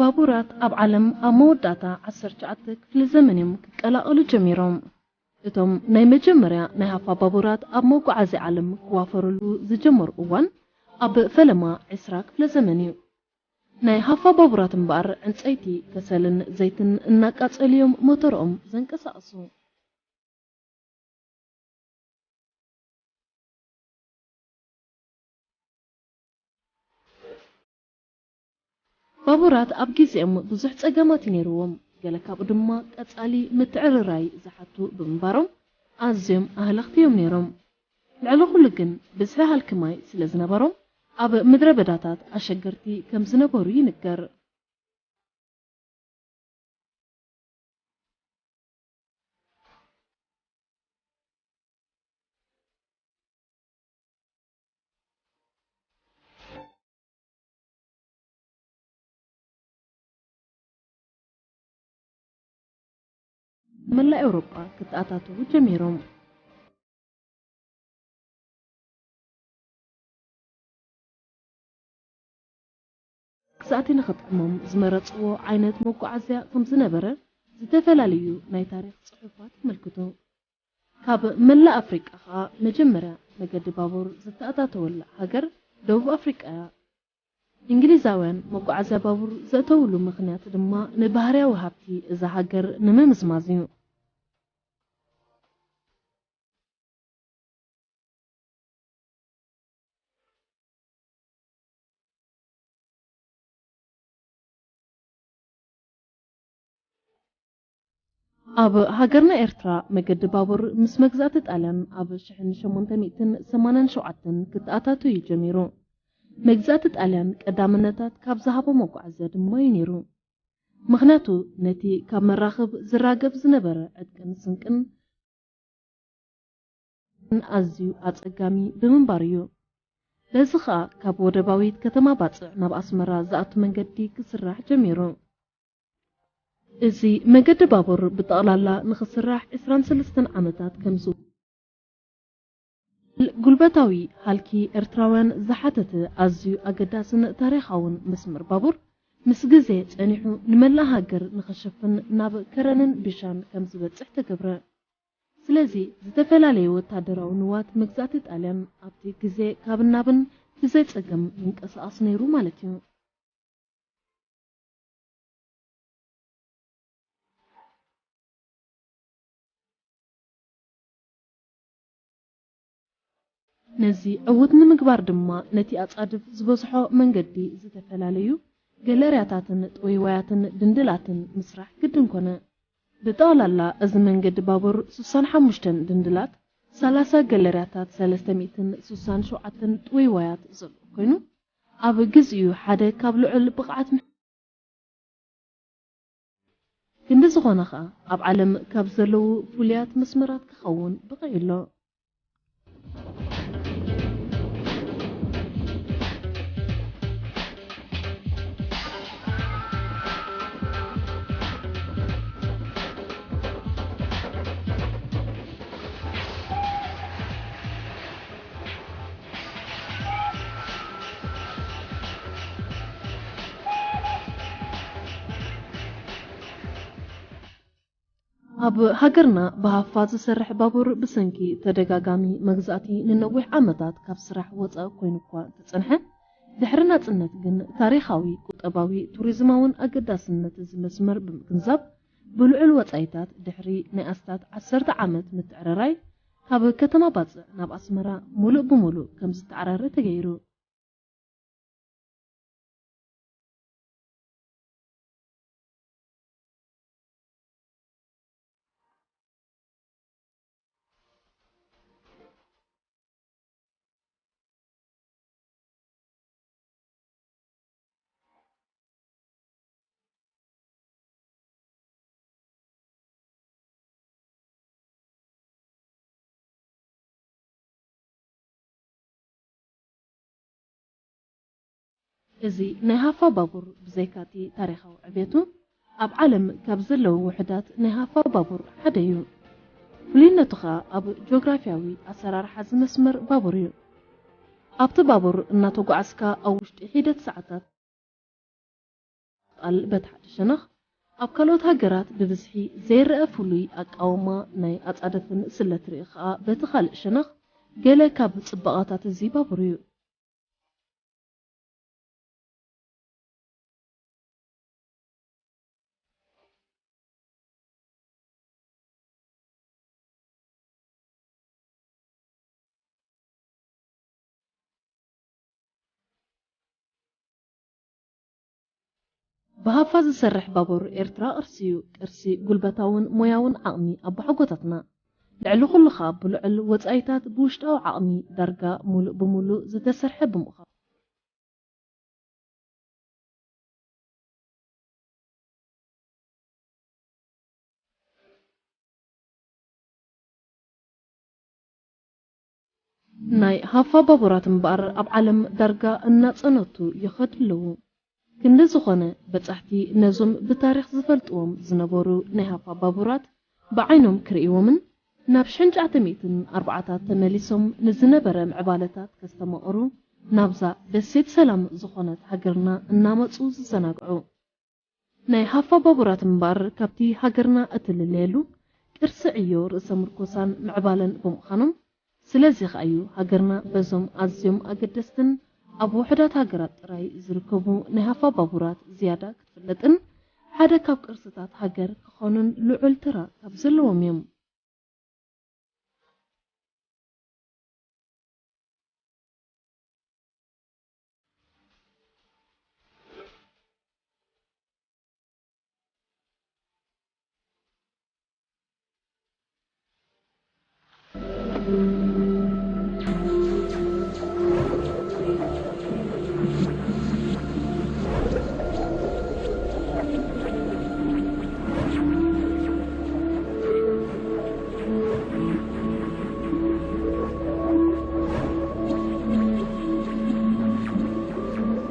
ባቡራት ኣብ ዓለም ኣብ መወዳእታ ዓሰርተ ትሽዓተ ክፍለ ዘመን እዮም ክቀላቐሉ ጀሚሮም። እቶም ናይ መጀመርያ ናይ ሃፋ ባቡራት ኣብ መጓዓዝያ ዓለም ክዋፈሩሉ ዝጀመሩ እዋን ኣብ ፈለማ ዕስራ ክፍለ ዘመን እዩ። ናይ ሃፋ ባቡራት እምበኣር ዕንጸይቲ፣ ከሰልን ዘይትን እናቃጸሉ እዮም ሞተሮኦም ዘንቀሳቕሱ። ባቡራት ኣብ ግዜኦም ብዙሕ ጸገማት እዩ ነይርዎም። ገለ ካብኡ ድማ ቀጻሊ ምትዕርራይ ዝሓቱ ብምንባሮም ኣዝዮም ኣህለኽቲ እዮም ነይሮም። ልዕሊ ኩሉ ግን ብዝሒ ሃልኪ ማይ ስለ ዝነበሮም ኣብ ምድረ በዳታት ኣሸገርቲ ከም ዝነበሩ ይንገር። መላእ ኤውሮጳ ክተኣታተዉ ጀሚሮም። ግዛእቲ ንኽጥዕሞም ዝመረጽዎ ዓይነት መጓዓዝያ ከም ዝነበረ ዝተፈላለዩ ናይ ታሪኽ ጽሑፋት የመልክቱ። ካብ መላእ ኣፍሪቃ ኸኣ መጀመርያ መገዲ ባቡር ዝተኣታተወላ ሃገር ደቡብ ኣፍሪቃ እያ። እንግሊዛውያን መጓዓዝያ ባቡር ዘእተውሉ ምኽንያት ድማ ንባህርያዊ ሃብቲ እዛ ሃገር ንምምዝማዝ እዩ። ኣብ ሃገርና ኤርትራ መገዲ ባቡር ምስ መግዛእቲ ጣልያን ኣብ ሽሕን ሸሞንተ ሚእትን ሰማንያን ሸውዓተን ክተኣታቶ እዩ ጀሚሩ። መግዛእቲ ጣልያን ቀዳምነታት ካብ ዝሃቦ መጓዓዝያ ድማ እዩ ነይሩ። ምኽንያቱ ነቲ ካብ መራኽብ ዝራገፍ ዝነበረ ዕጥቅን ስንቅን ኣዝዩ ኣጸጋሚ ብምንባሩ እዩ። በዚ ኸኣ ካብ ወደባዊት ከተማ ባጽዕ ናብ ኣስመራ ዝኣቱ መንገዲ ክስራሕ ጀሚሩ። እዚ መገዲ ባቡር ብጠቕላላ ንኽስራሕ ዕስራን ሰለስተን ዓመታት ከም ዝወ-፣ ጉልበታዊ ሃልኪ ኤርትራውያን ዝሓተተ ኣዝዩ ኣገዳስን ታሪኻውን መስመር ባቡር ምስ ግዜ ጸኒሑ ንመላእ ሃገር ንኽሽፍን ናብ ከረንን ቢሻን ከም ዝበጽሕ ተገብረ። ስለዚ፣ ዝተፈላለዩ ወታደራዊ ንዋት መግዛእቲ ጣልያን ኣብቲ ግዜ ካብ ናብን ብዘይ ጸገም ይንቀሳቐስ ነይሩ ማለት እዩ። ነዚ ዕዉት ንምግባር ድማ፣ ነቲ ኣጻድፍ ዝበዝሖ መንገዲ ዝተፈላለዩ ገለርያታትን ጥውይዋያትን ድንድላትን ምስራሕ ግድን ኮነ። ብጠቕላላ፣ እዚ መንገዲ ባቡር ሱሳን ሓሙሽተን ድንድላት፣ ሰላሳ ገለርያታት፣ ሰለስተ ሚእትን ሱሳን ሸውዓተን ጥውይዋያት ዘለዎ ኮይኑ፣ ኣብ ግዚኡ ሓደ ካብ ልዑል ብቕዓት ክንዲ ዝኾነ ኸኣ፣ ኣብ ዓለም ካብ ዘለዉ ፍሉያት መስመራት ክኸውን በቒዑ ኣሎ። ኣብ ሃገርና ብሃፋ ዝሰርሕ ባቡር ብሰንኪ ተደጋጋሚ መግዛእቲ ንነዊሕ ዓመታት ካብ ስራሕ ወጻኢ ኮይኑ እኳ እንተጸንሐ፣ ድሕሪ ናጽነት ግን ታሪኻዊ፣ ቁጠባዊ፣ ቱሪዝማውን ኣገዳስነት እዚ መስመር ብምግንዛብ፣ ብልዑል ወጻኢታት ድሕሪ ናይ ኣስታት ዓሰርተ ዓመት ምትዕርራይ፣ ካብ ከተማ ባጽዕ ናብ ኣስመራ ሙሉእ ብሙሉእ ከም ዝተዓራረ ተገይሩ። እዚ ናይ ሃፋ ባቡር ብዘይካ'ቲ ታሪኻዊ ዕቤቱ፣ ኣብ ዓለም ካብ ዘለዉ ውሑዳት ናይ ሃፋ ባቡር ሓደ እዩ። ፍሉይነቱ ኸኣ ኣብ ጂኦግራፍያዊ ኣሰራርሓ እዚ መስመር ባቡር እዩ። ኣብቲ ባቡር እናተጓዓዝካ ኣብ ውሽጢ ሒደት ሰዓታት ቃል በቲ ሓደ ሸነኽ፣ ኣብ ካልኦት ሃገራት ብብዝሒ ዘይረኣ ፍሉይ ኣቃውማ ናይ ኣጻደፍን ስለ ትርኢ ከኣ በቲ ካልእ ሸነኽ፣ ገለ ካብ ጽባቐታት እዚ ባቡር እዩ። ብሃፋ ዝሰርሕ ባቡር ኤርትራ ቅርሲ እዩ። ቅርሲ ጉልበታውን ሞያውን ዓቕሚ ኣቦሓጎታትና። ልዕሊ ኩሉ ኸኣ ብልዑል ወጻኢታት ብውሽጣዊ ዓቕሚ ዳርጋ ሙሉእ ብሙሉእ ዝተሰርሐ ብምዃኑ። ናይ ሃፋ ባቡራት እምበኣር ኣብ ዓለም ዳርጋ እናጸነቱ ይኸዱ ኣለዉ። ክንዲ ዝኾነ፣ በጻሕቲ ነዞም ብታሪኽ ዝፈልጥዎም ዝነበሩ ናይ ሃፋ ባቡራት ብዓይኖም ክርእይዎምን ናብ ሽሕን ትሽዓተ ሚእትን ኣርባዓታት ተመሊሶም ንዝነበረ ምዕባለታት ከስተማቕሩ ናብዛ ደሴት ሰላም ዝኾነት ሃገርና እናመጹ ዝዘናግዑ። ናይ ሃፋ ባቡራት እምበኣር ካብቲ ሃገርና እትልለየሉ ቅርሲ ዕዮ ርእሰ ምርኮሳን ምዕባለን ብምዃኖም፣ ስለዚ ከኣ እዩ ሃገርና በዞም ኣዝዮም ኣገደስትን ኣብ ውሑዳት ሃገራት ጥራይ ዝርከቡ ናይ ሃፋ ባቡራት ዝያዳ ክትፍለጥን ሓደ ካብ ቅርስታት ሃገር ክኾኑን ልዑል ተራ ካብ ዘለዎም እዮም።